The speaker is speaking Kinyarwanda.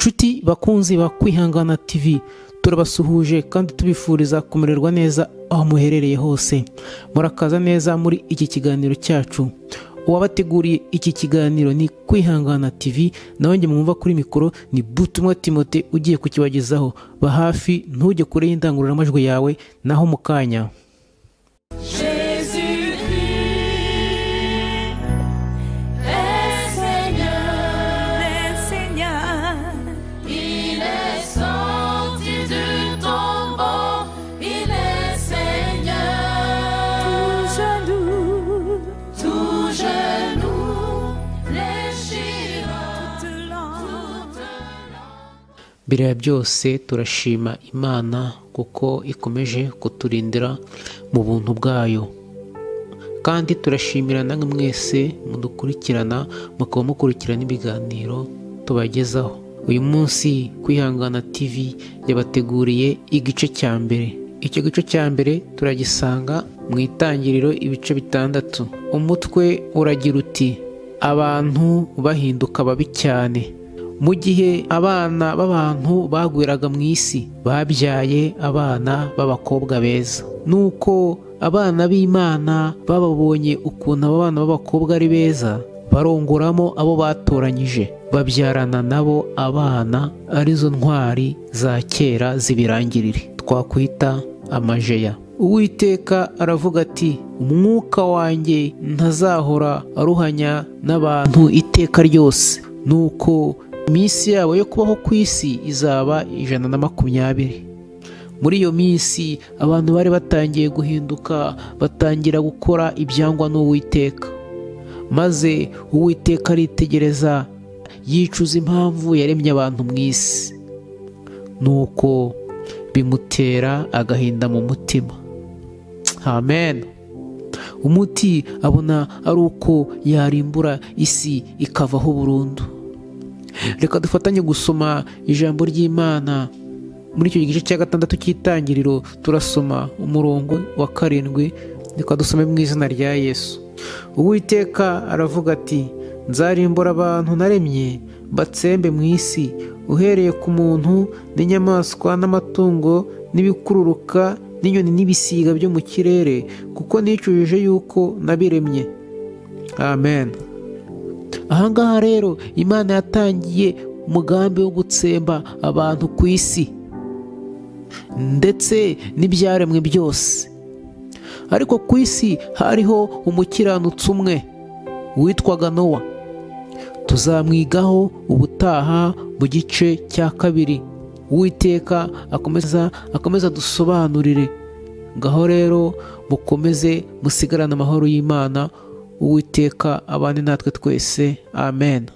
Nshuti bakunzi ba Kwihangana TV, turabasuhuje kandi tubifuriza kumererwa neza aho muherereye hose. Murakaza neza muri iki kiganiro cyacu. Uwabateguriye iki kiganiro ni Kwihangana TV, nawe njye mwumva kuri mikoro ni Butumwa Timote ugiye kukibagezaho. Ba hafi, ntujye kure y'indangururamajwi yawe, naho mu kanya. Jésus-Christ est Seigneur, est Seigneur. Il est sorti du tombeau, il est Seigneur. Tout genou fléchira, toute langue. Mbere ya byose turashima Imana kuko ikomeje kuturindira mu buntu bwayo, kandi turashimira namwe mwese mudukurikirana, mukaba mukurikirana ibiganiro tubagezaho. Uyu munsi Kwihangana TV yabateguriye igice cya mbere. Icyo gice cya mbere turagisanga mu Itangiriro ibice 6. Umutwe uragira uti: abantu bahinduka babi cyane. Mu gihe abana b'abantu bagwiraga mu isi, babyaye abana b'abakobwa beza. Nuko abana b'Imana bababonye ukuntu abo bana b'abakobwa ari beza, barongoramo abo batoranyije, babyarana nabo abana, arizo ntwari za kera z'ibirangirire twakwita amajeya. Uwiteka aravuga ati: umwuka wanjye ntazahora aruhanya n'abantu iteka ryose. Nuko iminsi yabo yo kubaho ku isi izaba 120. Muri iyo minsi abantu bari batangiye guhinduka, batangira gukora ibyangwa n'Uwiteka. Maze Uwiteka aritegereza, yicuza impamvu yaremye abantu mu isi. Nuko bimutera agahinda mu mutima. Amen. Umuti abona ari uko yarimbura isi ikavaho burundu. Reka dufatanye gusoma ijambo ry'Imana. Muri icyo gice cya 6 cy'Itangiriro turasoma umurongo wa 7. Reka dusome mu izina rya Yesu. Uwiteka aravuga ati: nzarimbura abantu naremye batsembe mu isi, uhereye ku muntu n'inyamaswa n'amatungo n'ibikururuka n'inyoni n'ibisiga byo mu kirere, kuko nicujije yuko nabiremye. Amen. Ahangaha rero Imana yatangiye umugambi wo gutsemba abantu ku isi ndetse n'ibyaremwe byose. Ariko ku isi hariho umukiranutsi umwe witwaga Nowa. Tuzamwigaho ubutaha mu gice cya 2. Uwiteka akomeza dusobanurire. Ngaho rero mukomeze musigarane amahoro y'Imana. Uwiteka abane natwe twese. Amen.